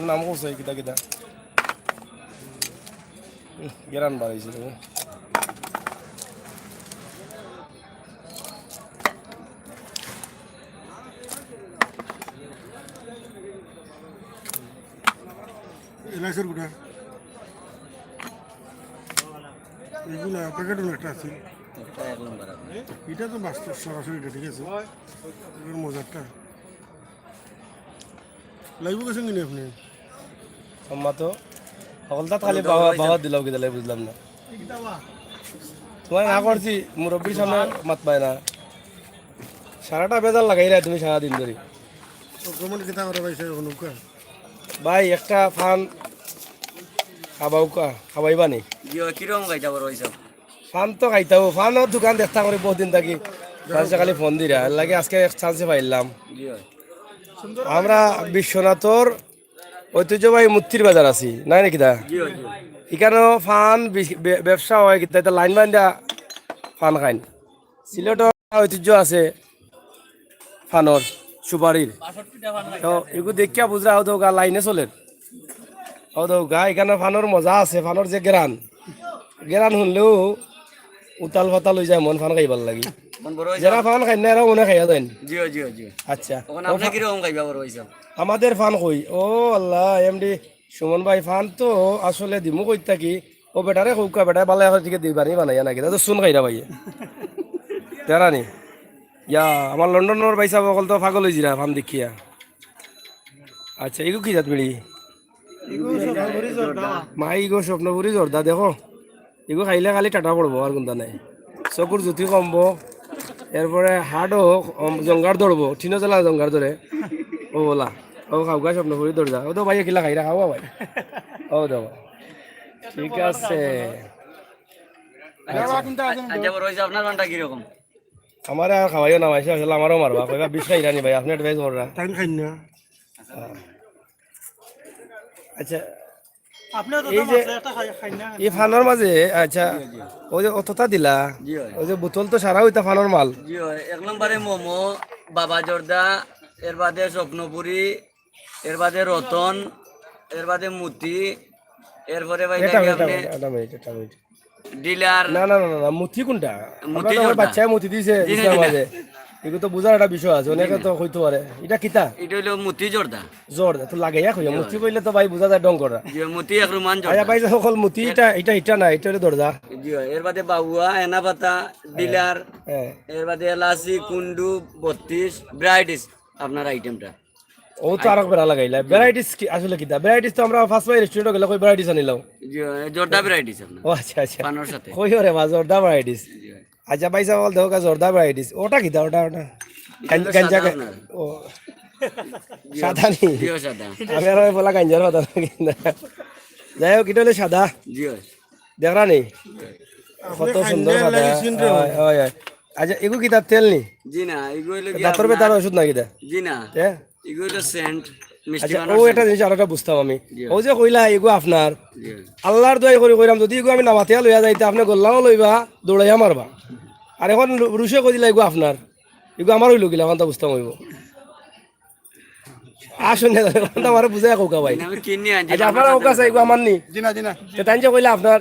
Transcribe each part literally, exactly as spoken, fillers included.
নাম কইছে কিতা কিতা? উম, গেরান বাড়াইছে তুমি। এলাইচর গুটা। এগুলা প্যাকেট একটা আছে। এটা এক নম্বর আপনার। এটা তো বাস্তব সরাসরি এটা, ঠিক আছে? এগুলোর মজাটা। লাইভ গেছেন কিনা আপনি? আম্মা তো হকলতাত খালি বাবা, বাবা দিলাও কি দিলাই বুঝলাম না। তোমার না করছি, মুরব্বীর সামনে মাত পায় না। সারাটা বেজার লাগাই রে তুমি সারাদিন ধরে। তো ভ্রমণ কিতা করে ভাই সাহেব নৌকা? ভাই, একটা ফান খাবাউকা, খাবাইবা নি? জি, ওই কিরকম খাইতা পারো ওইসব? ফান তো খাইতাও, ফানর দোকান দেখতা করি বহুত দিন থাকি। মানুষে খালি ফোন দিরা, এর লাগি আজকে এক চান্সে পাইলাম। জি, ওই। আমরা বিশ্বনাথর ঐতিহ্যবাহী মুক্তির বাজার আছি, নাই নাকি দা? জি, ওই, জি। এখানেও ফান বিশ-, বে-, ব্যবসা হয়, কিন্তু এটা লাইন বান্ধা ফান খাইন। সিলেটর ঐতিহ্য আছে ফানর, সুপারির। তো এগু দেখিয়া বুঝরা, হয়তো গা লাইনে চলের। হয়তো গা এখানে ফানর মজা আছে, ফানর যে গেরান, গেরান শুনলেও উতাল ফাতাল হয়ে যায় মন ফান খাইবার লাগি। মন বড় হয়ে যারা যায়। ফান খাই না, এরাও মনে খাইয়া যায়। জি, জি, জি। আচ্ছা। তখন ও আপনি ফা-, কিরকম খাইবা বড় হয়েছে? আমাদের ফান কই? ও আল্লাহ, এমডি সুমন ভাই, ফান তো আসলে দিমু কই থাকি? ও বেটারে কউক্কা, বেটায় বালা করে দিকে দিবানি বানাইয়া নাকি? তা তো শুন খাইরা ভাইয়ে। তেরা নি? ইয়া, আমার লন্ডনর ভাই সাহেব অকল তো পাগল হয়ে জিরা ফান দেখিয়া। আচ্ছা, এগু কি জাত বিড়ি? মা, এগু স্বপ্নপুরি জর্দা, দেখো। এগু খাইলে খালি টাটা পড়বো, আর কোনটা নাই। চকুর জুতি কমবো, এরপরে হার্টও কম-, জঙ্গার ধরবো, ঠিনো জ্বালা জঙ্গার ধরে। ও বলা, ও খাওগা স্বপ্নপুরি দরজা। ও তো ভাই, কিলা খাইরা খাওয়া ভাই। ও দেখো। ঠিক আছে। আচ্ছা, আচ্ছা, বড় হয়েছে, আপনার ফানটা কিরকম? আমারে আর খাওয়াইও না, মাইসে আসলে আমারও মারবা। কইবা, "বিষ খাইরা নি ভাই, আপনি অ্যাডভাইস কররা।" তাই খাই না। হ্যাঁ। আচ্ছা, আপনিও তো এই যে মারছে, একটা খাই, খাই না। এই ফানর মাঝে, আচ্ছা, জি, জি। ওই যে অতটা দিলা, জি, হয়। ওই যে বোতল তো সারা ওইটা ফানর মাল। জি, হয়। এক নম্বরে মোমো, বাবা জর্দা, এর বাদে স্বপ্নপুরি, এর বাদে রতন, এর বাদে মুতি, এরপরে ভাই এটা, লাগে এটা, আপনি এটা, এটা, এটা, এটা। ডিলার। না, না, না, না, না, মুতি কোনটা? মুতি আমরা তো জর্দা। বাচ্চায় মুতি দিছে, জি, জি, বুঝলাম জি। মাঝে। এগুলো তো বুঝার একটা বিষয় আছে, অনেকে জি। তো কইতে পারে। এটা কিতা? এটা হইলো মুতি জর্দা। জর্দা, তো লাগাইয়া কইয়া, জি। মুতি কইলে তো ভাই বুঝা যায় ঢং করা। জি, মুতি এক রুমান জর্দা। আচ্ছা, ভাই, সকল মুতি এটা, এটা, এটা না, এটা হইলো দরজা। জি, এর বাদে বাউয়া, এনাপাতা, ডিলার, হ্যাঁ। এর বাদে এলাচি, কুন্ডু, বত্রিশ, ভ্যারাইটিস আপনার আইটেমটা। ও তো আরক বেড়া লাগাইলা। ভ্যারাইটিস কি আসলে কিতা? ভ্যারাইটিস তো আমরা ফার্স্ট ভাই রেস্টুরেন্টে গেলে কই ভ্যারাইটিস আনিলাম। জি, জর্দা ভ্যারাইটিস আপনার। ও আচ্ছা, আচ্ছা। পানোর সাথে। কই ওরে বা, জর্দা ভ্যারাইটিস। জি। আচ্ছা, ভাই সাহেব, দেখো কা জর্দা ভ্যারাইটিস। ওটা কিতা? ওটা, ওটা? এটা গান-, হলো গাঞ্জা সাদা কা-, আপনার। ও। জি, সাদা নি? জি, সাদা। আমি আর বলা গাঞ্জার কথা নাকি না। যাই হোক, এটা হলো সাদা। জি, হয়। দেখরা নি? আপনি কত সুন্দর খাইলে সাদা। লাগে সিনটা হয়, হয়। হয়, হয়। আচ্ছা, এগু কিতা তেল নি? জি না, এগু হইলো কি দাঁতর আপনার ব্যথার ওষুধ না কিতা? জি না। হ্যাঁ? এগু হইলো সেন্ট, মিষ্টি আচ্ছা, বানানোর ও সেন্ট। একটা জিনিস আর একটা বুঝতাম আমি। জি। ও যে কইলা এগু আপনার, জি। আল্লাহর দোয়াই করি কইরাম, যদি এগু আমি নামাতিয়া লইয়া যাই, তা আপনি গল্লাও লইবা, দৌড়াইয়া মারবা। আর এখন রু-, রুশে কই দিলা এগু আপনার, এগু আমার হইলো কিলা, এখন তা বুঝতাম হইব। আসুন না, এখন তো আমারে বুঝাই কউকা ভাই। না, আমি কিনি আনছি, আচ্ছা, আপনার আপনারা কাছে কউকা আছে, এগু আমার নি? জি না, জি না। তো তাই যে কইলা আপনার,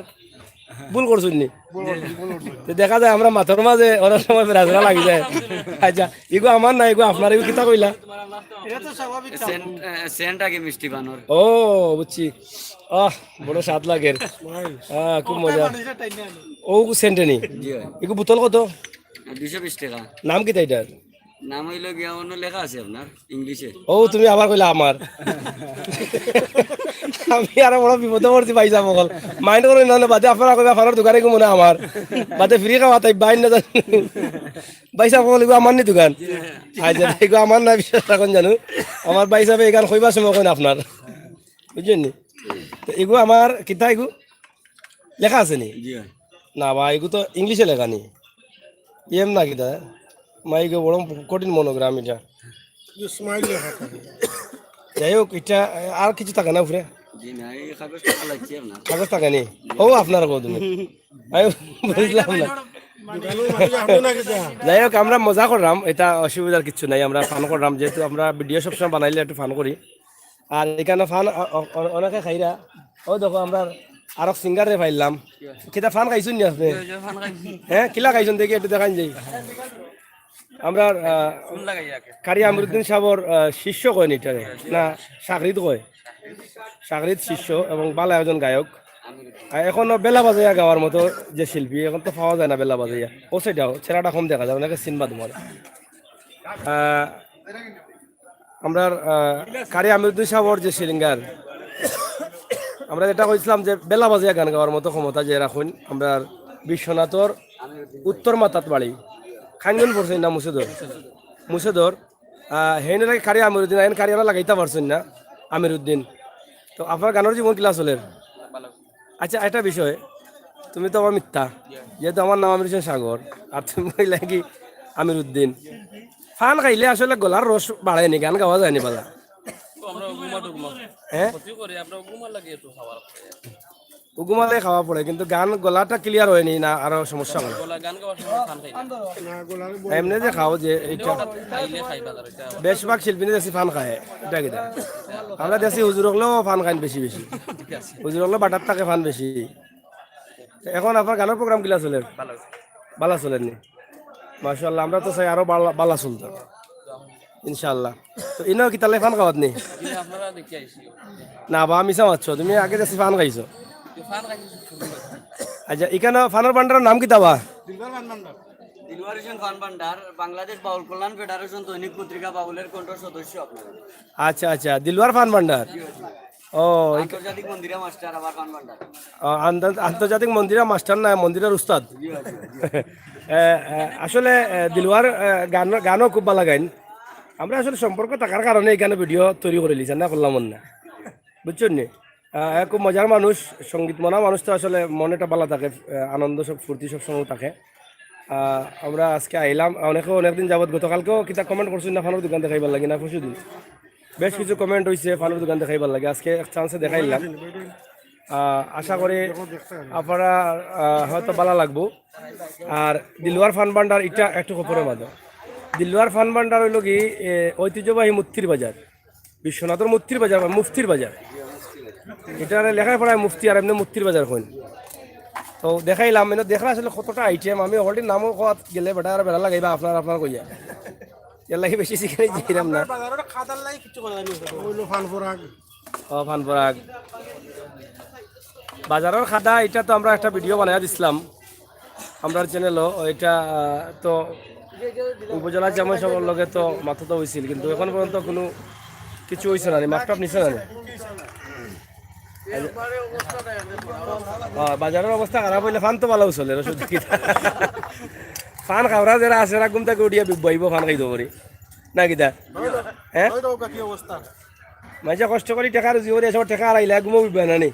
ভুল করছুন নি? ভুল করছি, ভুল করছি। তো দেখা যায় আমরা মাথার মাঝে অনেক সময় বেড়াচেরা লাগি যায়। আচ্ছা, এগু আমার না, এগু আপনার, এগু কিতা কইলা? এটা তো স্বাভাবিক। সেন্ট, আহ, সেন্ট আগে মিষ্টি বানোর। ও, বুঝছি। আহ, বড় স্বাদ লাগের। ভাই। আহ, খুব মজা। মানুষের টাইম নেই। ও, সেন্টে নি? জি ভাই। এগু বোতল কত? দুইশো বিশ টাকা। নাম কিতা এটার? নাম হইলো গিয়া অন্য লেখা আছে আপনার ইংলিশে। ও, তুমি আবার কইলা আমার। আমি আরো বড় বিপদে পড়ছি ভাই সাহেব অকল। মাইন্ড করো না, না, বাদে আপনারা কইবা ফানর দোকানে গো মনে আমার। বাদে ফ্রি খাওয়া তাই বাইন না জানি। ভাই সাহেব অকল, এগু আমার নি দোকান? আচ্ছা, এগু আমার না, বিশ্বাস রাখুন জানো। আমার ভাই সাহেব এখান কইবার সময় কইন আপনার। বুঝছেন নি? তো এগু আমার কিতা এগু? লেখা আছে নি? জি ভাই। না ভাই, এগু তো ইংলিশে লেখা নি। এম না কিতা? মাই গো, বড় কঠিন মনোগ্রাম এটা। স্মাইল লেখা থাকে। যাই হোক, এটা আর কিছু থাকে না উপরে? জি না, এই কাগজটা লাগছে আপনার। কাগজ থাকে নি? ও, আপনার কো তুমি। আমি বুঝলাম না। দোকানের মালিক আপনি না কিতা? যাই হোক, আমরা মজা করলাম, এটা অসুবিধার কিছু নাই। আমরা ফান করলাম, যেহেতু আমরা ভিডিও সবসময় বানাইলে একটু ফান করি। আর ইখানো পান অ-, অ-, অ-, অনেকে খাইরা। অউ দেখো, আমরা আরক সিঙ্গাররে পাইলাম। কিতা পান খাইছইন নি আপনে? হ্যাঁ, কিলা খাইছইন দেখি একটু দেখাইন যাই। আমরা, আহ, কারি আমিরুদ্দিন সাহেবর, আহ, শিষ্য কয় নি ইটারে? না, শাগরিদ কয়। শাগরিদ শিষ্য এবং ভালা একজন গায়ক। আর এখনো বেলা বাজাইয়া গাওয়ার মতো যে শিল্পী, এখন তো পাওয়া যায় না বেলা বাজাইয়া। ও সেটাও, চেহারাটা কম দেখা যায়, অনেকে চিনবা তুমার। আহ, আমরার, আহ, কারি আমিরুদ্দিন সাহেবর যে সিঙ্গার, আমরা যেটা কইছিলাম যে বেলা বাজাইয়া গান গাওয়ার মতো ক্ষমতা যে রাখইন, আমরার বিশ্বনাথর উত্তর মাথাত বাড়ি, খাইনগঞ্জ পড়ছইন না মুছেদর? মুছেদর, আহ, হেইন লাগি কারি আমিরুদ্দিন, আইন কারি আনা লাগাইতা পারছইন না আমিরুদ্দিন। তো আপনার গানর জীবন কিলা চলের? আচ্ছা, একটা বিষয়, তুমি তো আমার মিত্তা, যেহেতু আমার নাম আমির হোসেন সাগর, আর তুমি কইলা কি আমিরুদ্দিন। পান খাইলে আসলে গলার রস বাড়ে নি, গান গাওয়া যায় নি বালা। হ্যাঁ? উগুমালে খাওয়া পড়ে, কিন্তু গান গলাটা clear হয় নি না, আরো সমস্যা হয়। এমনে যে খাও যে এইটা, বেশিরভাগ শিল্পী নি দেশি পান খায়, ইটা কিতা? আমরা দেশি হুজুর অকলেও পান খাইন বেশি বেশি, হুজুর অকলে বাটার থাকে পান বেশি। এখন আপনার গানর program কিলা চলের? বালা চলের নি? মাশাআল্লাহ, আমরা তো চাই আরো বালা, বালা চলতো, ইনশাআল্লাহ। তো ইনো কিতা লাই পান খাওয়াত নি? না বা, মিছা মাতছো, তুমি আগে দেশি পান খাইছো। আচ্ছা, ইখানো পানর ভান্ডারর নাম কিতা বা? দিলওয়ার হোসেন পান ভান্ডার, বাংলাদেশ বাউল কল্যাণ ফেডারেশন দৈনিক পত্রিকা বাউলের কণ্ঠ সদস্য আপনারা। আচ্ছা, আচ্ছা, দিলওয়ার পান ভান্ডার। ও, আন্তর্জাতিক মন্দিরা মাস্টার আবার পান ভান্ডার। ও, আন্ত-, আন্তর্জাতিক মন্দিরা মাস্টার না, মন্দিরার উস্তাদ। এ, এ, আসলে, এ, দিলওয়ার, এ, গান, গানও খুব বালা গাইন। আমরা আসলে সম্পর্ক থাকার কারণে ইখানো video তৈরি করিলিছি, না করলাম না, বুঝছইন নি? আহ, এ খুব মজার মানুষ, সঙ্গীত মনা মানুষ তো আসলে মন একটা বালা থাকে, আহ, আনন্দ সব ফুর্তি সব সময় থাকে। আহ, আমরা আজকে আইলাম, অনেকে অনেকদিন যাবত, গতকালকেও কিতা comment করছইন না পানর দোকান দেখাইবার লাগি না পরশু দিন, বেশ কিছু comment অইছে পানর দোকান দেখাইবার লাগি, আজকে এক chance এ দেখাইলাম। আহ, আশা করি আপনারা, আহ, হয়তো বালা লাগবো। আর দিলওয়ার পান ভান্ডার ইটা একটু খবরের মাঝে, দিলওয়ার পান ভান্ডার অইলো কি, এ, ঐতিহ্যবাহী মুক্তির বাজার, বিশ্বনাথর মুক্তির বাজার বা মুফতির বাজার, ইটারে লেখাপড়ায় মুফতি আর এমনে মুক্তির বাজার কইন। তো দেখাইলাম, মানে দেখরা আসলে কতটা item, আমি already নামও কওয়াত গেলে বেটা আর বেড়া লাগাইবা আপনার আপনার কইয়া, এর লাগি বেশি সেখানে যাইলাম না। বাজারর খাদার লাগি কিছু করা যায়নি। অইলো পান পরাগ। ও, পান পরাগ। বাজারর খাদা, ইটা তো আমরা একটা video বানাইয়া দিছলাম আমরার channel ও। ইটা, আহ, তো উপজেলা চেয়ারম্যান সাবর লগে তো মাথা তো অইছিল, কিন্তু এখন পর্যন্ত কুনু কিছু অইছে না নি, মাপটাপ নিছে না নি। আহ, বাজারর অবস্থা খারাপ অইলে পান তো বালাউ চলের, অসুবিধা কিতা? পান খাওরা যেরা আছে, এরা ঘুম থাকি উঠিয়া বিবাইব পান খাইতো করি, না কিতা? হ্যাঁ? মাইনষে কষ্ট করি টেকা রুজি করি, এসব টেকা হারাইলে ঘুমো বিবা না নি।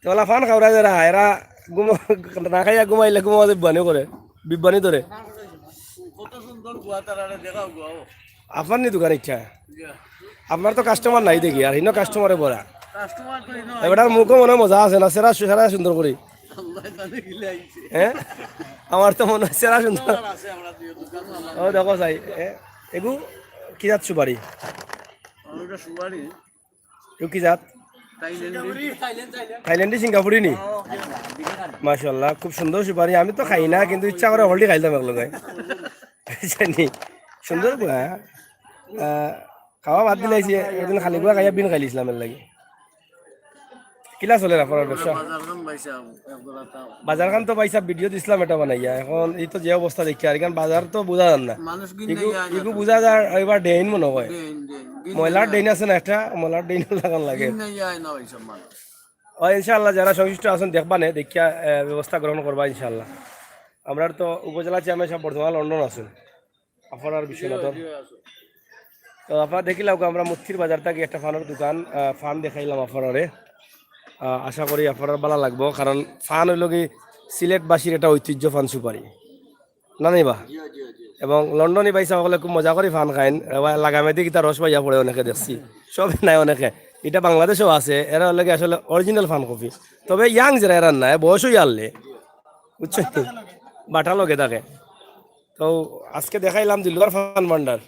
তো অলা পান খাওরা যেরা, এরা ঘুমো, না খাইয়া ঘুমাইলে ঘুমো বিবানি করে, বিবানি ধরে। কত সুন্দর গুয়া তারারে দেখাও গুয়াও। আপনার নি দোকান ইটা? আপনার তো customer নাই দেখি, আর হিনো customer এ ভরা। Customer তো হিনো এবারটার মুখও মনে হয় মজা আছে না, সেরা, সেরা সুন্দর করি। আল্লাহ জানে কি লাইছে। হ্যাঁ? আমার তো মনে হয় সেরা সুন্দর। আছে আমরা দুই দোকান আলা। ও দেখো চাই, এ, এগু কি জাত সুপারি? ওটা সুপারি। এগু কি জাত? থাইল্যান্ডি। থাইল্যান্ডি, সিঙ্গাপুরি নি? মাশাআল্লাহ, খুব সুন্দর সুপারি। আমি তো খাই না, কিন্তু ইচ্ছা করে হলডি খাইলাম এক লগে। জানি, সুন্দর গুয়া। আহ, খাওয়া বাদ দিলাইছি, একদিন খালি গুয়া খাইয়া বিন খাইলিছিলাম এর লাগি। কিলা চলের আপনার ব্যবসা? বাজার খান ভাই সাহেব, এক বেলা তাও। বাজার খান তো ভাই সাহেব video দিছিলাম এটা বানাইয়া, এখন এই তো যে অবস্থা দেখি আর এখান বাজার তো বুঝা যার না। মানুষ গিন ইগু, নাই, আয় না ইগু তো। বুঝা যার এবার ড্রেন মনে হয়। Drain, drain. গিন ময়লার নাই, ড্রেন আয়। আছে না একটা, ময়লার ড্রেন লাগান লাগে। গিন নাই, আয় না ভাই সব মানুষ। ও ইনশাআল্লাহ যারা সংশ্লিষ্ট আছেন দেখবানে, দেখিয়া, আহ, ব্যবস্থা গ্রহণ করবা ইনশাআল্লাহ। আমরার তো উপজেলা চেয়ারম্যান সাহেব বর্তমানে লন্ডন আছেন। আপনার বিশ্বনাথর। তো আপনারা দেখিলাউক্কা, আমরা মুক্তির বাজার থাকি একটা পানর দোকান, আহ, পান দেখাইলাম আপনারারে। আহ, আশা করি আপনারার বালা লাগবো, কারণ পান অইলো কি সিলেটবাসীর একটা ঐতিহ্য পান সুপারি, না নি বা? এবং লন্ডনি ভাই সাহেব অকলে খুব মজা করি পান খাইন, এবার লাগামে দি কিতা রস বাইয়া পড়ে অনেকে দেখছি, সব নাই অনেকে। ইটা বাংলাদেশেও আছে, এরা অইলো কি আসলে original পান কফি, তবে young যেরা এরা না, বয়স অইয়া আনলে, বুঝছো? বাটা লগে থাকে। তো আজকে দেখাইলাম দিলওয়ার পান ভান্ডার।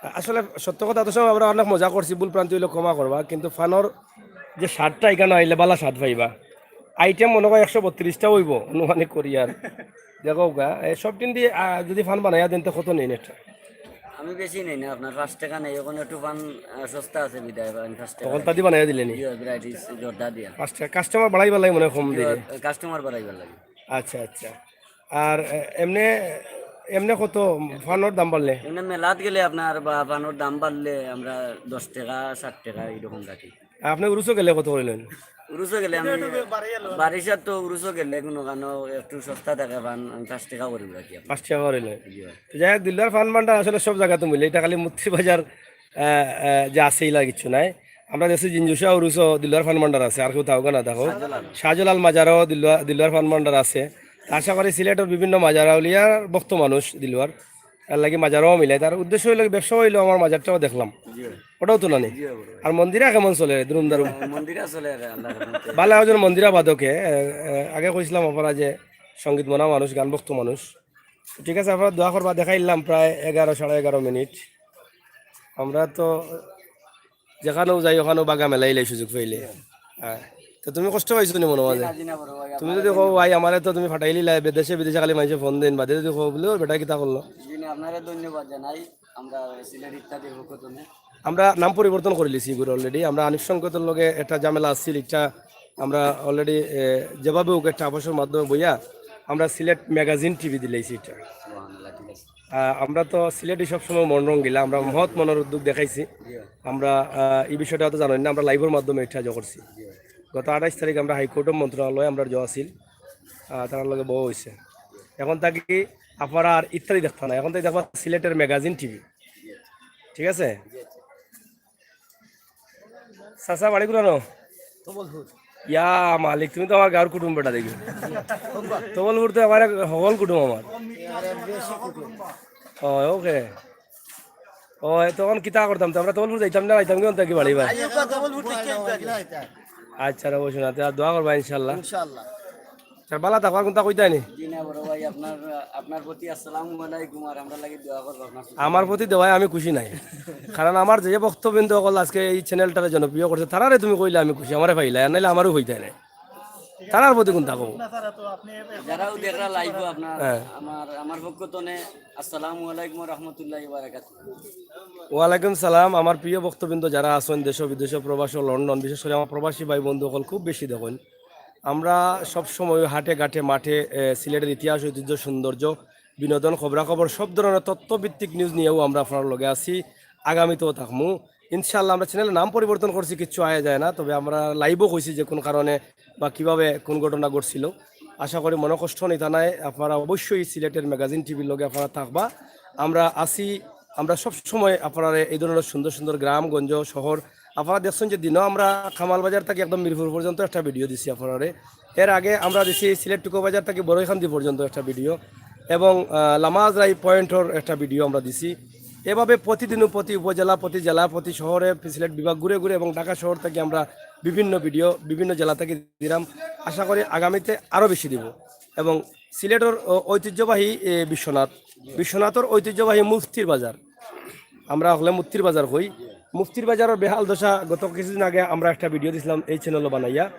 আসলে সত্য কথা তো সব আমরা অনেক মজা করছি, ভুল ভ্রান্তি অইলে ক্ষমা করবা, কিন্তু ফানর যে স্বাদটা এখানো আইলে বালা স্বাদ পাইবা। আইটেম মনে হয় একশো বত্রিশটা অইবো, আনুমানিক করি আর। দেখো গা, এই সব দিন দিয়ে, আহ, যদি ফান বানাইয়া দেন তো কত নেইন এটা? আমি বেশি নেই না, আপনার পাঁচ টাকা নেই, ওখানে একটু ফান, আহ, সস্তা আছে বিদায়, আমি পাঁচ টাকা তখন তাদি বানাইয়া দিলে নি? জি, ভ্যারাইটিস জর্দা দিয়া। পাঁচ টাকা কাস্টমার বাড়াইবার লাগে মনে হয় কম দিলে। কাস্টমার বাড়াইবার লাগে। আচ্ছা, আচ্ছা। আর, এ, এমনে, এমনে কত ফানর দাম বাড়লে? এমনি মেলাত গেলে আপনার বা ফানর দাম বাড়লে আমরা দশ টাকা, সাত টাকা এইরকম রাখি। আপনি উরুসও গেলে কত করিলেন? উরুসও গেলে আমি বারিশার তো উরুসও গেলে কোনো কানো একটু সস্তা থাকে ফান, আমি পাঁচ টাকা করি রাখি আপনার। পাঁচ টাকা করিলেন। জি ভাই। তো যাই হোক, দিলদার ফান ভান্ডার আসলে সব জায়গাতে মিলে, এটা খালি মুক্তি বাজার, আহ, আহ, যে আছে, ইলা কিচ্ছু নাই। আমরা দেশে জিঞ্জুসা উরুসও দিলদার ফান ভান্ডার আছে, আর কেউ থাকো না থাকো। শাহজালাল। শাহজালাল মাজারও দিলদার, দিলদার ফান ভান্ডার আছে। আশা করি সিলেটের বিভিন্ন মাজার আউলিয়ার ভক্ত মানুষ দিলদার, এর লাগি মাজারও মিলে। তার উদ্দেশ্য হইল কি, ব্যবসা হইলো আমার মাজারটাও দেখলাম, জি ভাই। ওটাও তো নানি। জি ভাই, বড় ভাই। আর মন্দিরা কেমন চলে? দ্রুম দারুম। মন্দিরা চলে আর আল্লাহর রহমতে। ভালো একজন মন্দিরা বাদকে, এ, এ, আগে কইছিলাম আপনারা যে সঙ্গীত মনা মানুষ, গান ভক্ত মানুষ। ঠিক আছে, আপনারা দোয়া করবা। দেখাইলাম প্রায় এগারো, সাড়ে এগারো মিনিট। আমরা তো যেখানেও যাই, ওখানেও বাগা মেলাইলাই সুযোগ পাইলে। হ্যাঁ। তো তুমি কষ্ট পাইছো নি মনে মাঝে? জি না, জি না বড় ভাই, তুমি আপনারা যদি কও, "ভাই, আমারে তো তুমি ফাটাইলিলা, বিদেশে, বিদেশে খালি মানুষে ফোন দেন", বাদে যদি কও, "বলে, ওর বেটা কিতা করলো?" জি না, আপনারা ধন্যবাদ জানাই। আমরা সিলেট ইত্যাদির পক্ষ থেকে। আমরা নাম পরিবর্তন করিলিছি এগুলো already। আমরা আনিস সংকেতর লগে একটা ঝামেলা আছিল, একটা আমরা already, এ, যেভাবে হোক একটা আপসের মাধ্যমে বইয়া আমরা সিলেট ম্যাগাজিন টিভি দিলাইছি এটা। সুবহানাল্লাহ, ঠিক আছে। আহ, আমরা তো সিলেটি সবসময় মন রঙ্গিলা, আমরা মহৎ মনের উদ্যোগ দেখাইছি। জি ভাই। আমরা, আহ, এই বিষয়টা হয়তো জানেন না, আমরা লাইভের মাধ্যমে এটা ইয়ে করছি। জি ভাই। গত আঠাইশ তারিখ আমরা হাইকোর্টও মন্ত্রণালয়ে আমরা জয় আছিল, আহ, তার লগে বউ হয়েছে। এখন থাকি আপনারা আর ইত্যাদি দেখতা না, এখন থাকি দেখবা সিলেটের ম্যাগাজিন টিভি। ঠিক আছে? চাচা বাড়ি কোথানো? তবলপুর। ইয়া মালিক, তুমি তো আমার গাঁর কুটুম বেটা দেখি। তবলপুর তো আমার হকল কুটুম আমার। ও, ওকে। ও, তখন কিতা করতাম তো? আমরা তবলপুর যাইতাম না, যাইতাম কি অন্তা কি বাড়ি ভাই? আইও কা তবলপুর থেকে আইতাম। আচ্ছা রে, বসুন, আর দোয়া করবা ইনশাল্লাহ। ইনশাল্লাহ। স্যার, বালা থাকবা, কোনটা কইতাই নি? জি না বড় ভাই, আপনার, আপনার প্রতি আসসালামু আলাইকুম, আর আমরা লাগি দোয়া করবো আপনার সাথে। আমার প্রতি দেওয়ায় আমি খুশি নাই, কারণ আমার যে ভক্তবৃন্দ অকল আজকে এই চ্যানেলটারে জনপ্রিয় করছে, তারারে তুমি কইলে আমি খুশি, আমারে পাইলা, আর নাইলে আমারও হইতাই নাই। তারার প্রতি কোনটা কও? যারাও দেখরা লাইভ আপনার, হ্যাঁ। আমার, আমার পক্ষ তনে আসসালামু আলাইকুম ওয়া রাহমাতুল্লাহি ওয়া বারাকাতুহু। ওয়ালাইকুম সালাম। আমার প্রিয় ভক্তবৃন্দ যারা আছেন দেশ বিদেশে, প্রবাসে, লন্ডন, বিশেষ করে আমার প্রবাসী ভাই বন্ধু অকল খুব বেশি দেখেন। আমরা সব সময় হাটে ঘাটে মাঠে, এ, সিলেটের ইতিহাস, ঐতিহ্য, সৌন্দর্য, বিনোদন, খবরাখবর, সব ধরনের তথ্যভিত্তিক নিউজ নিয়েও আমরা আপনার লগে আছি, আগামীতেও থাকমু। ইনশাআল্লাহ, আমরা চ্যানেলের নাম পরিবর্তন করছি, কিচ্ছু আয়া যায় না, তবে আমরা লাইভও কইছি যে কোন কারণে বা কিভাবে কোন ঘটনা ঘটছিল। আশা করি মনে কষ্ট নিতা নাই, আপনারা অবশ্যই সিলেটের ম্যাগাজিন টিভির লগে আপনারা থাকবা। আমরা আছি, আমরা সব সময় আপনারা এই ধরনের সুন্দর সুন্দর গ্রামগঞ্জ, শহর, আপনারা দেখছেন যে দিনও আমরা কামাল বাজার থাকি একদম মিরপুর পর্যন্ত একটা ভিডিও দিছি আপনারারে। এর আগে আমরা দিছি সিলেট টুকো বাজার থাকি বড়ইখান্দি পর্যন্ত একটা ভিডিও এবং, আহ, লামাজরাই পয়েন্টর একটা ভিডিও আমরা দিছি। এভাবে প্রতিদিনও প্রতি উপজেলা, প্রতি জেলা, প্রতি শহরে সিলেট বিভাগ ঘুরে ঘুরে এবং ঢাকা শহর থাকি আমরা বিভিন্ন ভিডিও বিভিন্ন জেলা থাকি দিলাম। আশা করি আগামীতে আরও বেশি দিব। এবং সিলেটর ঐ-, ঐতিহ্যবাহী, এ, বিশ্বনাথ, বিশ্বনাথর ঐতিহ্যবাহী মুফতির বাজার, আমরা হকলে মুফতির বাজার কই। মুফতির বাজারর বেহাল দশা গত কিছুদিন আগে আমরা একটা ভিডিও দিছিলাম এই চ্যানেলও বানাইয়া।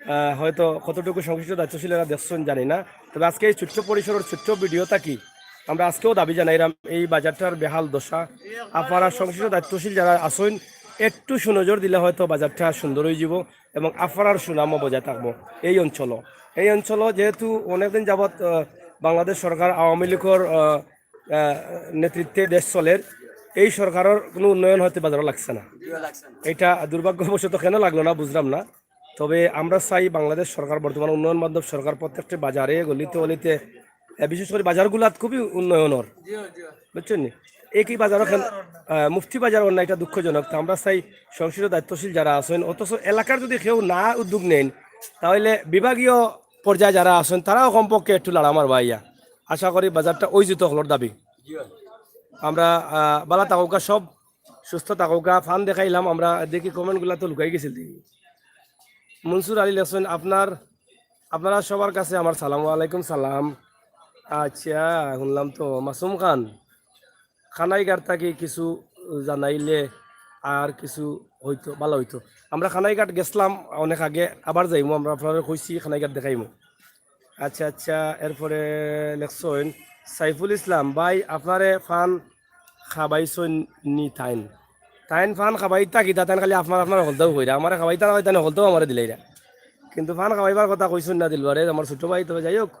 আহ, হয়তো কতটুকু সংশ্লিষ্ট দায়িত্বশীলেরা দেখছেন জানি না, তবে আজকে এই ছোট্ট পরিসরের ছোট্ট ভিডিও থাকি আমরা আজকেও দাবি জানাইলাম এই বাজারটার বেহাল দশা। আপনারা সংশ্লিষ্ট দায়িত্বশীল যারা আছেন একটু সুনজর দিলে হয়তো বাজারটা সুন্দর হয়ে যাব এবং আপনারার সুনামও বজায় থাকবো এই অঞ্চলও। এই অঞ্চলও যেহেতু অনেকদিন যাবৎ, আহ, বাংলাদেশ সরকার আওয়ামী লীগের, আহ, আহ, নেতৃত্বে দেশ চলের, এই সরকারের কোনো উন্নয়ন হয়তো বাজারও লাগছে না। এটা দুর্ভাগ্যবশত কেন লাগলো না বুঝলাম না। তবে আমরা চাই বাংলাদেশ সরকার, বর্তমান উন্নয়ন বান্ধব সরকার, প্রত্যেকটি বাজারে গলিতে গলিতে, আহ, বিশেষ করে বাজারগুলাত খুবই উন্নয়ন অর। বুঝছেন নি? একই বাজারও কেন, আহ, মুফতি বাজার অর না, এটা দুঃখজনক। তো আমরা চাই সংশ্লিষ্ট দায়িত্বশীল যারা আছেন, অথচ এলাকার যদি কেউ না উদ্যোগ নেন, তাহলে বিভাগীয় পর্যায়ে যারা আছেন তারাও কমপক্ষে একটু লাড়া মারবা আইয়া। আশা করি বাজারটা ওই যে তকলর দাবি। আমরা, আহ, বালা থাকউক্কা, সব সুস্থ থাকউক্কা। ফান দেখাইলাম আমরা, দেখি কমেন্টগুলা তো লুকাই গেছিল দেখি। মনসুর আলী লেখছেন, আপনার, আপনারা সবার কাছে আমার সালাম। ওয়ালাইকুম সালাম। আচ্ছা, শুনলাম তো মাসুম খান। খানাইঘাট থাকি কিছু জানাইলে আর কিছু হইতো, ভালা হইতো। আমরা কানাইঘাট গেছলাম অনেক আগে, আবার যাইমু, আমরা আপনারারে কইছি কানাইঘাট দেখাইমু। আচ্ছা, আচ্ছা, এরপরে লেখছইন সাইফুল ইসলাম ভাই, আপনারে পান খাবাইছইন নি তাইন? তাইন পান খাবাইতা কিতা, তাইন খালি আপনার আপনার হকলতাউ কইরা, আমারে খাবাইতা না, তাইন হকলতাউ আমারে দিলাইরা। কিন্তু পান খাবাইবার কথা কইছইন না দিলবারে, আমার ছোট ভাই। তবে যাই হোক,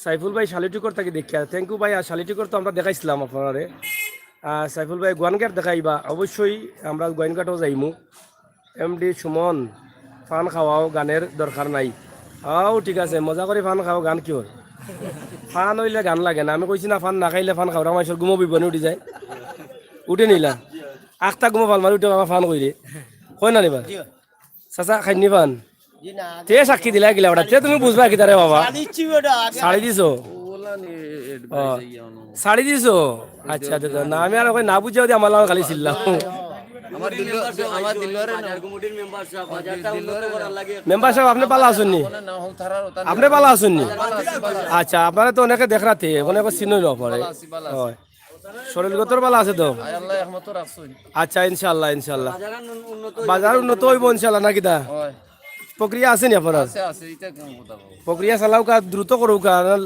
সাইফুল ভাই শালিটিকর থাকি দেখিয়া, thank you ভাই। আর শালিটিকর তো আমরা দেখাইছিলাম আপনারারে। আর সাইফুল ভাই গোয়াইনঘাট দেখাইবা, অবশ্যই আমরা গোয়াইনঘাটও যাইমু। এমডি সুমন, পান খাওয়াও, গানের দরকার নাই। আও, ঠিক আছে, মজা করি পান খাও, গান কিওর? পান অইলে গান লাগে না। আমি কইছি না, পান না খাইলে পান খাওরা মানষর ঘুমো বিবনে উঠি যায়। উঠে নিলা। আখতা ঘুমো ফাল মারি উঠে, বাবা, পান কইরে। কয় না নি বা? চাচা, খাইননি পান? জি না, আগে তে সাক্ষী দিলা কিলা ওটা? তে তুমি বুঝবা কিতা রে বাবা? ছাড়ি দিছি ওটা আগে। ছাড়ি দিছো? ওলা নি advice ও। ইয়া অনো। ছাড়ি দিছো? আচ্ছা, আচ্ছা, আচ্ছা। না, আমি আর ওকে না বুঝিয়া দি আমার লগে খালি চিল্লাও। আমার দিল, আমার দিলওয়ারে না। বাজার কমিটির মেম্বার সাহেব, বাজারটা উন্নত করার লাগি। মেম্বার সাহেব, আপনে ভালা আছইন নি? না, না, হল থারার ওটা আপনে ভালা আছইন নি? ভালা আছি, ভালা আছি। আচ্ছা, আপনারে তো অনেকে দেখরাতে, অনেকে চিনই না পারে। ভালা আছি, ভালা আছি। হয়। শরীরগতর ভালা আছে তো? আয় আল্লাহ রহমত রাখছইন। আচ্ছা, ইনশাআল্লাহ, ইনশাআল্লাহ। বাজার উন্নত অইবো ইনশাআল্লাহ, নাকি দা? হয়। প্রক্রিয়া আছে নি আপনার? আছে, আছে, এটা কেমন কথা বলো? প্রক্রিয়া চালাউক্কা, দ্রুত করউক্কা, কারণ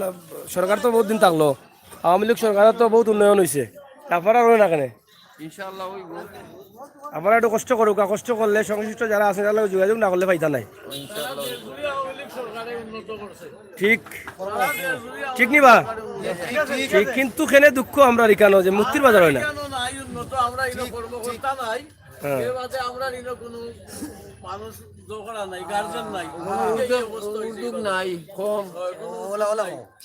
সরকার তো বহুত দিন থাকলো, আওয়ামী লীগ সরকারর তো বহুত উন্নয়ন অইছে, তারপর আর অয় না কেনে? ইনশাআল্লাহ অইবো। আপনারা একটু কষ্ট করউক্কা, কষ্ট করলে সংশ্লিষ্ট যারা আছে তারা লগে যোগাযোগ না করলে পাইতা নায়। ইনশাআল্লাহ অইবো। ঠিক, ঠিক নি বা? ঠিক, কিন্তু কেনে দুঃখ আমরার ইকানো যে মুক্তির বাজার অয় না। ইকানো নাই উন্নত, আমরা ইনো কর্মকর্তা নাই। হ্যাঁ। এর বাদে আমরার ইনো কোনো মানুষ দোকান নাই, গার্জেন নাই। এই অবস্থা অইছে। উদ্যোগ নাই, কম।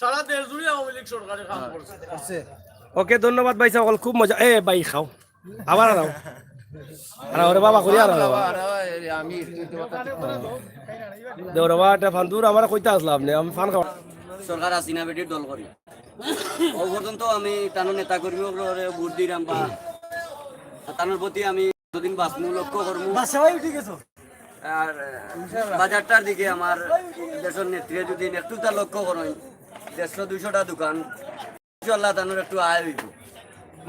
সারা দেশ জুড়ে আওয়ামী লীগ সরকারে কাম করছে। ওকে, ধন্যবাদ ভাই সাহেব, খুব মজা। এ ভাই, খাও। আবার আনাও। আর ওরে বাবা করি আর বাবা। দেওরে বাবা, এটা ফান্দুর আমার কইতা আসলা আপনে, আমি পান খাওয়া। সরকার হাসিনা বেটির দল করি। ও পর্যন্ত আমি তানর নেতা কর্মী অকলরে ভোট দিরাম বা তানর প্রতি আমি যতদিন বাঁচমু লক্ষ্য করমু। বাদশা ভাই উঠি গেছো। আর বাজারটার দিকে আমার দেশর নেত্রী যদি একটু তা লক্ষ্য করইন, দেড়শো দুইশোটা দোকান, ইনশাআল্লাহ তানর একটু আয় অইবো।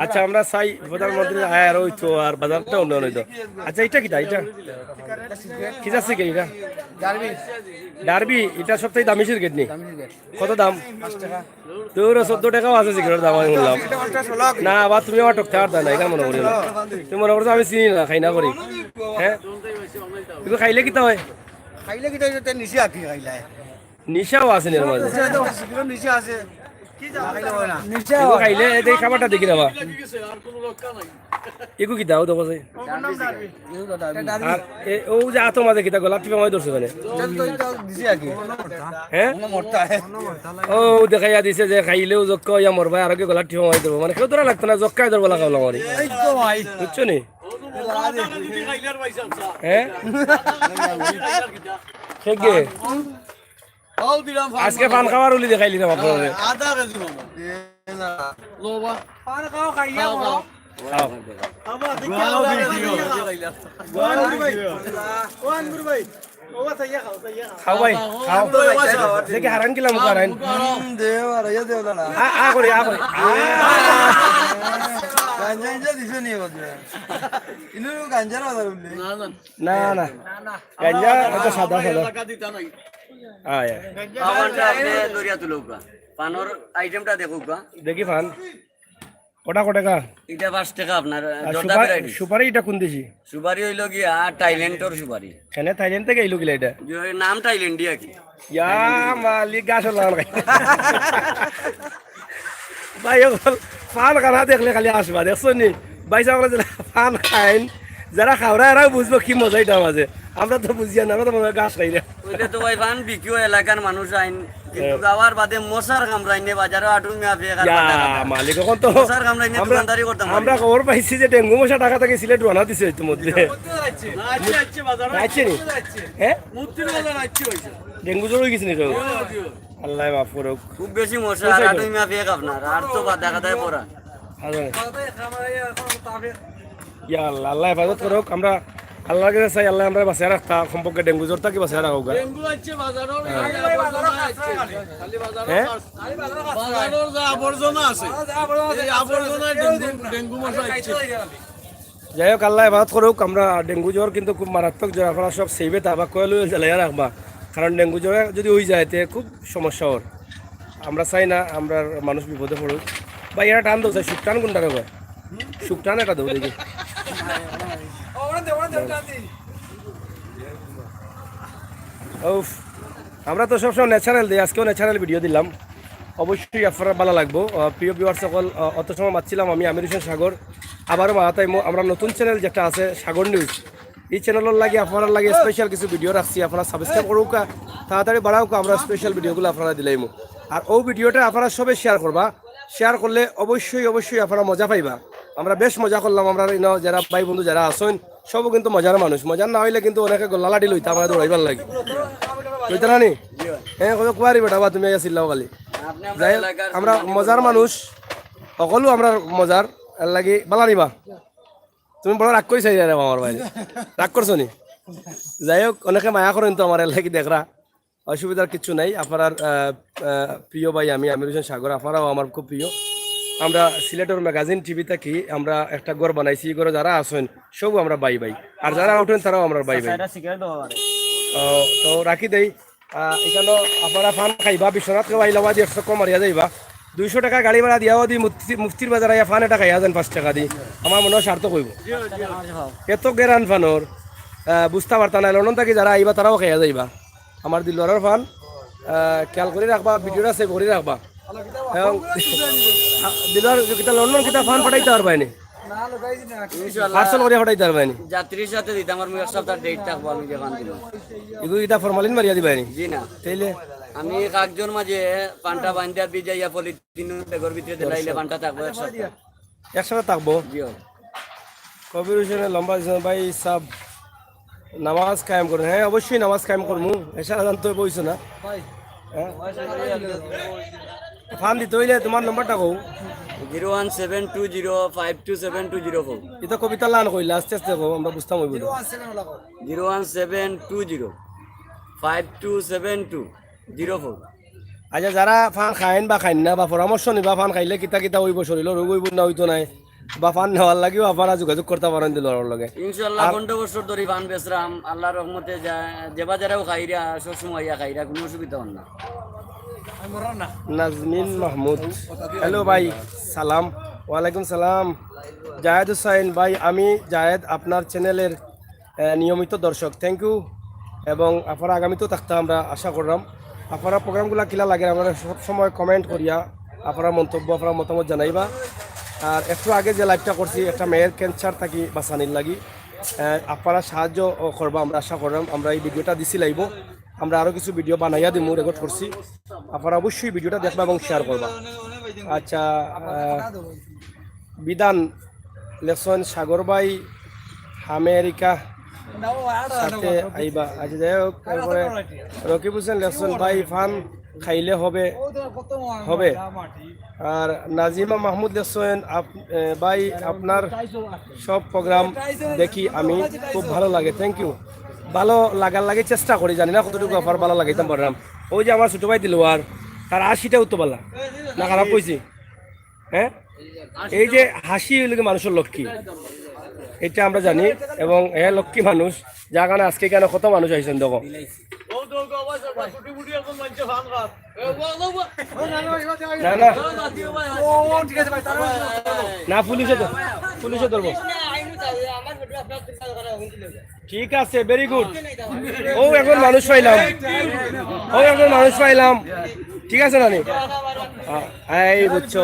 আচ্ছা, আমরা চাই প্রধানমন্ত্রীর আয় আরো অইতো আর বাজারটা উন্নয়ন অইতো। আচ্ছা, এটা কিতা? এটা কি যাচ্ছে কি এটা? ডার্বি। ডার্বি, এটা সবথেকে দামি সিগারেট নি? দামি সিগারেট। কত দাম? পাঁচ টাকা। তোর চোদ্দ টাকাও আছে সিগারেটের দাম, আমি শুনলাম। এটা পঞ্চাশ হলো কি? না, আবার তুমি আমার টকতে পারতা না, এটা মনে করি না। তুমি মনে করছো আমি চিনি না, খাই না করি। হ্যাঁ? কিন্তু খাইলে কিতা অয়? খাইলে কিতা অয়? নিশা আর কি খাইলে? নিশাও আছে নি এর মাঝে? নিশা তো সিগারেট নিশা আছে। খাইলে অয় না। নিশা এগু অয়। খাইলে এই খাবারটা দেখি না বা। এগু কিতা? ও দেখো যে। আর এ, ও যে আতো মাঝে কিতা গলা টিপা মারি ধরছে মানে। এটা তো, এটা দিছে আর কি। হ্যাঁ? মনে মরতা হয়। ও দেখাইয়া দিছে যে খাইলেও জক্কা অইয়া মরবায়, আর কি গলা টিপা মারি ধরবো। মানে কেউ ধরা লাগতো না, জক্কায় ধরবো লাগাও না মারি। এই তো ভাই। বুঝছো নি? হ্যাঁ? কে কে? আজকে পান খাওয়ার উলি দেখাইলি না বাপরে। আধা কেজি মামা। লো বা। পান খাও, খাইয়া খাও। খাও। খাও ভাই, খাও। খাও ভাই, খাও। দেখি হারান কিলা মুখ হারান। হুম, দে, আর ইয়া দে ওলা না। আ, আ করি, আ করি। আ। গাঞ্জা ইঞ্জা দিছো নি বাদে? ইনু গাঞ্জার বাজার উঠলে। না, না। না, না। গাঞ্জা অত সাদা, সাদা। এলাকা দিতা নাই। আয়, আয়। খাবারটা আপনি ধরিয়া তুলুকা। পানর আইটেমটা দেখুকা। দেখি পান। ওটা কত টাকা? এটা পাঁচ টাকা আপনার, আর জর্দা সুপারি, ভ্যারাইটি। সুপারি এটা কোন দেশি? সুপারি অইলো গিয়া থাইল্যান্ডর সুপারি। কেনে থাইল্যান্ড থাকি আইলো কিলা এটা? যে ওই নাম থাইল্যান্ডি আর কি। ইয়া মালিক, গাছ লাগান খাই। ভাই, অকল পান খানা দেখলে খালি আসবা, দেখছো নি? ভাই সাহেব, আমরা যারা পান খাইন, যারা খাওরা, এরাও বুঝবো কি মজা এটা মাঝে। আমরা তো বুঝিয়া না, আমরা তো মনে হয় ঘাস খাই না। ওইটা তো ভাই পান বিকিও এলাকার মানুষ আইন, কিন্তু হ্যাঁ। খাওয়ার বাদে মশার কামড়াইনে বাজারো আটুর মিয়া ফেয়ে খার ইয়া বাদে খাতা। মালিক, এখন তো মশার কামড়াইনে আমরা, দোকানদারি করতাম আমরা পারি না। খবর পাইছি যে ডেঙ্গু মশা ঢাকা থাকি সিলেট রওনা দিছে ইতিমধ্যে। না, আইছে, আইছে বাজারো, আইছে নি? আইছে। হ্যাঁ? মুক্তির বাজার আইছে, আইছে। ডেঙ্গু জ্বর অই গেছে নি কেউ? জি, জি। আল্লাহ মাফ করুক। খুব বেশি মশা, আর আটুই মাফি এক আপনার, আর তো বাদ দেখা দেয় পড়া। আরে। ইয়া আল্লাহ, আল্লাহ হেফাজত করুক। আমরা আল্লাহর কাছে চাই, আল্লাহ আমরা বাঁচায় রাখতা, সম্পর্কে ডেঙ্গু জ্বর থাকি বাঁচায় রাখুক। ডেঙ্গু আইছে বাজারর, হ্যাঁ। এই আবর্জনা আইছে। খালি বাজারর হ্যাঁ? বাজারর যে আবর্জনা আছে, এই আবর্জনায় ডেঙ্গু, ডেঙ্গু মশা আইছে। যাই হোক, আল্লায় হেফাজত করউক। আমরা ডেঙ্গু জ্বর কিন্তু খুব মারাত্মক জ্বর, আপনারা সব সেফে থাকবা, কয়েল উয়েল জ্বালাইয়া রাখবা, কারণ ডেঙ্গু জ্বরে যদি অই যায় তে খুব সমস্যা অর। আমরা চাই না আমরার মানুষ বিপদে পড়ুক। ভাই, এটা টান দেও, শুকটান কোনটা রে ভাই? শুকটান এটা দেও দেখি। উফ, আমরা তো সবসময় ন্যাচারাল দেই, আজকেও ন্যাচারাল ভিডিও দিলাম, অবশ্যই আপনারার ভালা লাগবো। আহ, প্রিয় ভিউয়ার্স সকল, আহ, অত সময় মাতছিলাম আমি আমির হোসেন সাগর, আবারও মাতাইমু আমরা নতুন চ্যানেল যেটা আছে সাগর নিউজ, এই চ্যানেলর লাগি আপনারার লাগি স্পেশাল কিছু ভিডিও রাখছি, আপনারা সাবস্ক্রাইব করউক্কা, তাড়াতাড়ি বাড়াউক্কা, আমরা স্পেশাল ভিডিওগুলো আপনারারে দিলাইমু। আর অউ ভিডিওটা আপনারা সবে শেয়ার করবা, শেয়ার করলে অবশ্যই অবশ্যই আপনারা মজা পাইবা। আমরা বেশ মজা করলাম, আমরা ইনো যারা ভাই বন্ধু যারা আছইন সবও কিন্তু মজার মানুষ, মজার না অইলে কিন্তু অনেকে গল্লা লাঠি লইতা আমারে দৌড়াইবার লাগি। লইতা না নি? হ্যাঁ, কত কুয়ারি বেটা বা তুমি আইয়া চিল্লাও খালি। যাই হোক, আমরা মজার মানুষ, সকলউ আমরা মজার, এর লাগি ভালা নিবা। তুমি বড় রাগ করিছ রে আমার ভাই, রাগ করছো নি? যাই হোক, অনেকে মায়া করইন তো আমার, এর লাগি দেখরা, অসুবিধার কিচ্ছু নাই। আপনারার, আহ, আহ, প্রিয় ভাই আমি আমির হোসেন সাগর, আপনারাও আমার খুব প্রিয়। আমরা সিলেটর ম্যাগাজিন টিভি থাকি, আমরা একটা ঘর বানাইছি, এই ঘরে যারা আছইন সবও আমরা ভাই ভাই, আর যারা উঠইন তারাও আমরার ভাই ভাই। চাচা, এটা সিগারেট দেওয়া পারে। আহ, তো রাখি দেই। আহ, এখানো আপনারা পান খাইবা, বিশ্বনাথ খাওয়াইলাবা দি একশো কম মারিয়া যাইবা। দুইশো টাকা গাড়ি ভাড়া দিয়াও দি মুফতি-, মুফতির বাজার আইয়া পান এটা খাইয়া যাইন পাঁচ টাকা দি। আমার মনে হয় সার্থক অইবো। এত গেরান পানর, আহ, বুঝতা পারতা না। লন্ডন থাকি যারা আইবা তারাও খাইয়া যাইবা। আমার দিলওয়ারর পান, আহ, খেয়াল করি রাখবা, ভিডিওটা সেভ করি রাখবা। এবং দিলওয়ার কিতা লন্ডন কিতা পান পাঠাইতা পারবায় নি? ইনশাআল্লাহ। পার্সেল করিয়া পাঠাইতা পারবায় নি? যাত্রীর সাথে দিতাম, আর মুই এক সপ্তাহ ডেট থাকবো, আমি যে পান দিমু। এগুলো কিতা ফরমালিন মারিয়া দিবায় নি? জি না। তাইলে? আমি কাগজর মাঝে পানটা বান্ধিয়া ভিজাইয়া পলিথিন ব্যাগর ভিতরে দিলাইলে পানটা থাকবো এক সপ্তাহ। এক সপ্তাহ থাকবো? জি অয়। কবির হোসেনে লম্বা দিছইন, ভাই সাব নামাজ কায়েম করুন। হ্যাঁ, অবশ্যই নামাজ কায়েম করমু। এশার আজান তো বইছো না। হ্যাঁ? পান দিতে অইলে তোমার নম্বরটা কও। Zero one seven two zero five two seven two zero four। এটা কবিতা লান কইলা, আস্তে আস্তে কও, আমরা বুঝতাম অইবো না। Zero one seven two zero five two seven two zero four। আচ্ছা, যারা পান খাইন বা খাইন না বা পরামর্শ নিবা, পান খাইলে কিতা কিতা অইবো, শরীরর রোগ অইবো না অইতো নায়, বা পান নেওয়ার লাগিও আপনারা যোগাযোগ করতা পারইন দিলওয়ারর লগে। ইনশাআল্লাহ, আর পনেরো বছর ধরি পান বেচরাম, আল্লাহর রহমতে যা-, যেবা যারাও খাইরা, সবসময় আইয়া খাইরা, কোনো অসুবিধা অর না। নাজমিন মাহমুদ, হ্যালো ভাই, সালাম। ওয়ালাইকুম সালাম। জায়েদ হুসাইন ভাই, আমি জায়েদ, আপনার চ্যানেলের আহ, নিয়মিত দর্শক, থ্যাংক ইউ। এবং আপনারা আগামীতেও থাকতা আমরা আশা করলাম। আপনারা প্রোগ্রামগুলা কিলা লাগে, আমরা সব সময় কমেন্ট করিয়া আপনারা মন্তব্য, আপনারা মতামত জানাইবা। আর একটু আগে যে লাইভটা করছি, একটা মেয়ের ক্যান্সার থাকি বাঁচানির লাগি, আহ, আপনারা সাহায্য করবা, আমরা আশা করলাম। আমরা এই ভিডিওটা দিছি লাইভও, আমরা আরও কিছু ভিডিও বানাইয়া দিমু, রেকর্ড করছি। আপনারা অবশ্যই ভিডিওটা দেখবা এবং শেয়ার করবা। আচ্ছা, আহ, বিধান লেখছইন সাগর ভাই আমেরিকা সাথে আইবা। আচ্ছা, যাই হোক, তারপরে রকিব হোসেন লেখছইন, ভাই পান খাইলে হবে, হবে। আর নাজিমা মাহমুদ লেখছইন, আপ-, এ, ভাই আপনার সব প্রোগ্রাম দেখি আমি, খুব ভালো লাগে, থ্যাংক ইউ। ভালো লাগার লাগি চেষ্টা করি, জানি না কতটুকু আপনার ভালো লাগাইতাম পারলাম। ওই যে আমার ছোট ভাই দিলওয়ার, তার হাসিটা উত্তর পারলাম না, খারাপ কইছি? হ্যাঁ, এই যে হাসি অইলো গি মানুষর লক্ষ্মী, এটা আমরা জানি। এবং এ লক্ষ্মী মানুষ, যার কারণে আজকে এখানো কত মানুষ আইছইন দেখো। না, না। না, পুলিশে ধর-, পুলিশে ধরবো। ঠিক আছে, ভেরি গুড। ও, এখন মানুষ পাইলাম, ও, এখন মানুষ পাইলাম। ঠিক আছে নানি? আ-, এই বুঝছো,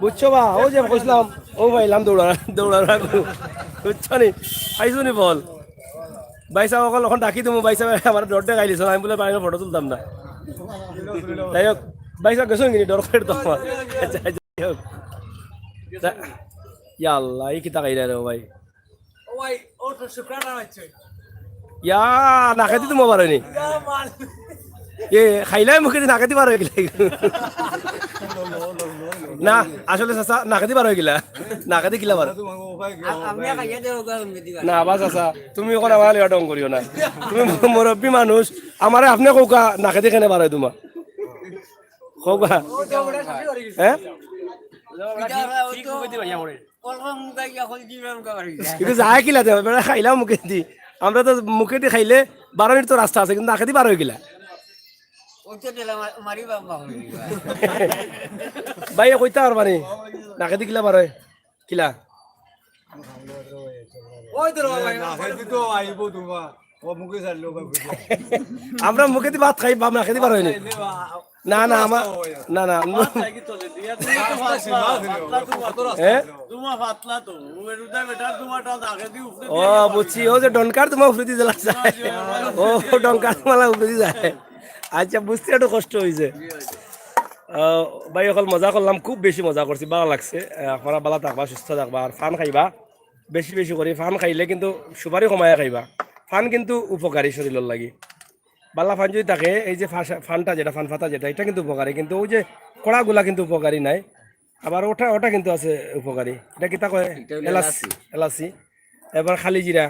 বুঝছো বা? ও যে কইছিলাম, ও পাইলাম দৌড়া, দৌড়া, বুঝছো নি? আইছো নি বল? ভাই সাহেব, অখন, অখন ডাকি দিমু, ভাই সাহেব আমার ডর দেখাই দিছে, আমি বুলে বাইরে ফটো তুলতাম না। যাই হোক, ভাই সাহেব গেছইন কিনি, ডর করে তো আমার। আচ্ছা, যাই হোক। তা-, ইয়া আল্লাহ, এই কিতা খাইলা রে ভাই? ও ভাই, ও তো শুক্রানা হচ্ছে। ইয়া, নাকেদি তো বার অয়নি। ইয়া মাল। এ, খাইলাই মুখেদি নাকেদি বার অইগেলা। না, আসলে চাচা, নাকেদি বার অইগেলা। নাকেদি কিলা বার? আ-, আপনি খাইয়া দেও গো, আমি দিবা। না, বা চাচা, তুমি অখন আমার লগে ঢং করিও না। তুমি মুরব্বি মানুষ, আমারে আপনে কউক্কা, নাকেদি কেনে বার অয় তোমার? কউক্কা। হ্যাঁ? কলম মুখাইয়া কলজি মুখা বাড়ি যায়। কিন্তু যায় কিলা দে, বেটা খাইলাম মুখেদি। আমরা তো মুখেদি খাইলে বারো মিনিট তো রাস্তা আছে, কিন্তু নাকেদি বার অয় কিলা। ওই তো ঠেলা মা-, মারি বাপ মা হয়ে গেল। ভাই, কইতা পারবা নি? নাকেদি কিলা বার অয়? কিলা? ওই তো রে বাবা, না, খাইতে তো আইবো তোমার। ও মুখে ছাড়লো, ওকে বুঝে। আমরা মুখেদি ভাত খাই, বাপ নাকেদি বার অয় নি। না, না, আমার, না, না। ভাত খাই কি তোলে? দিয়া তুমি তো ভাত খাও, ভাত খাও, ভাত খাও। হ্যাঁ? তোমার পাতলা তো, ও বেরুদা বেটার তোমারটা নাকেদি উপরে ও, দিয়ে বুঝছি, ও যে ডনকার তোমার উপরেদি জ্বালা যায়। ও, ডনকার তোমার উপরেদি যায়। আচ্ছা, বুঝতে একটু কষ্ট হইছে। আহ, ভাই, অকল মজা করলাম, খুব বেশি মজা করছি, ভালা লাগছে। আহ, আপনারা ভালা থাকবা, সুস্থ থাকবা, আর পান খাইবা বেশি বেশি করি। পান খাইলে কিন্তু সুপারি কমাইয়া খাইবা, পান কিন্তু উপকারী শরীরর লাগি। ভালা পান যদি থাকে, এই যে ফাঁসা-, পানটা যেটা, পান পাতা যেটা, এটা কিন্তু উপকারী, কিন্তু ওই যে কড়াগুলা কিন্তু উপকারী নাই। আবার ওটা, ওটা কিন্তু আছে উপকারী। এটা কিতা কয়? এটা হলো এলাচ, এলাচি। এলাচি। এবার খালি জিরা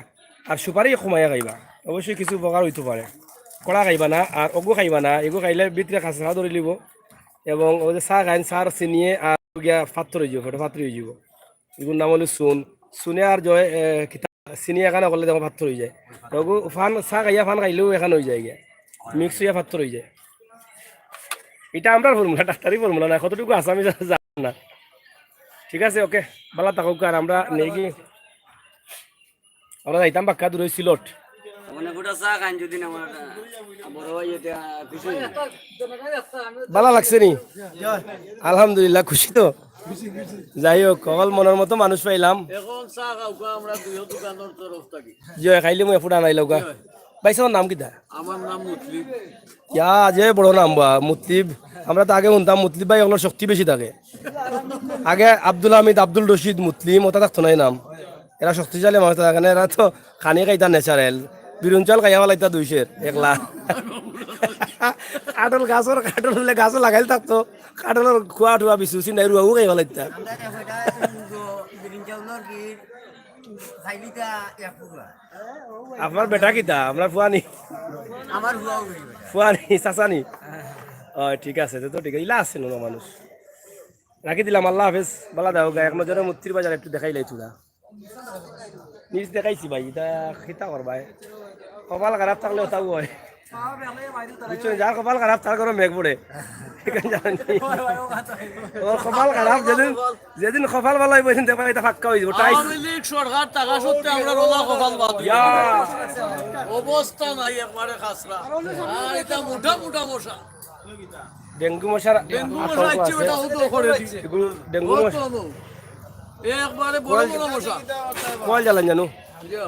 আর সুপারি কমাইয়া খাইবা, অবশ্যই কিছু উপকার হইতে পারে। কড়া খাইবা না, আর অগু খাইবা না, এগু খাইলে ভিতরে খাসরা ধরি লিব। এবং ওই যে চা খাইন, চার চিনিয়ে আর গিয়া পাথর হয়ে যাবো, ফটো পাথর হয়ে যাবো। এগুর নাম হলো চুন। চুনে আর জয়, এ, কিতা, চিনি এখানে করলে দেখো পাথর হয়ে যায়। তো ওগু পান, চা খাইয়া পান খাইলেও এখানে হয়ে যায় গিয়া, মিক্স হইয়া পাথর হয়ে যায়। এটা আমরার ফর্মুলা, ডাক্তারি ফর্মুলা না, কতটুকু আছে আমি জা-, জানি না। ঠিক আছে, ওকে, ভালা থাকুক। আর আমরা নেই কি, আমরা যাইতাম বাক্কা দূরে সিলট। মানে গোটা চা খান যদি না আমার, আহ, বড় ভাই এটা খুশি হইবে। ভালা লাগছে নি? আলহামদুলিল্লাহ, খুশি তো। যাই হোক, কপাল মনের মতো মানুষ পাইলাম। এখন চা খাউকা আমরা দুইও দোকানের তরফ থাকি। জি, খাইলে মুই ফুটা নাই লউকা। ভাই, তোমার নাম কিতা? আমার নাম মুতলিব। ইয়া, যে বড় নাম বা, মুতলিব। আমরা তো আগে শুনতাম মুতলিব ভাই, ওগুলোর শক্তি বেশি থাকে। আগে আব্দুল হামিদ, আব্দুল রশিদ, মুতলিম, ওটা থাকতো না এই নাম। এরা শক্তিশালী মানুষ, তার কারণে এরা তো খানি খাইতা ন্যাচারাল। বিরুন চাল খাইয়া ফালাইতা দুইশের, একলা। কাঠল গাছর, কাঠল বলে গাছও লাগাইল থাকতো। কাঠলর খোয়া ঠুয়া বিচু চিনাই রুয়াও খাইয়া ফালাইতা। আমরা দেখো, এটা আছে মুগো, বিরিন চাউলর কি, খাইলিতা এক পুরা। আপনার বেটা কিতা? আপনার ফুয়ানি? আমার ফুয়াও গেল বেটা। ফুয়ানি, চাচানি? ও, ঠিক আছে, তো, তো ঠিক আছে। ইলা আছে নো মানুষ। রাখি দিলাম, আল্লাহ হাফেজ। বালা দাও গা, এক নজরে মুক্তির বাজার একটু দেখাইলাই তোরা। নিজ দেখাইছি ভাই, এটা খিতা করবায়। কপাল খারাপ থাকলে ওটাও হয়। বুঝছো? যার কপাল খারাপ, তার ঘরো মেঘ পড়ে। ওর কপাল খারাপ, যেদিন, যেদিন কপাল ভালা হইব, সেদিন দেখবা এটা ফাক্কা হয়ে যাবো। টাইট। আওয়ামী লীগ সরকার থাকা সত্ত্বে আমরা রোজা কপাল বাদ। ইয়া। অবস্থা নাই একবারে খাসরা। আর এটা মোটা মোটা মশা। ডেঙ্গু মশার ডেঙ্গু মশা আতঙ্ক ইচ্ছে আছে। বেটা উদ্ধার করে দিছে। এগুলো ডেঙ্গু মশা। একবারে বড় বড় মশা। কল জ্বালান জানো? বুঝছো?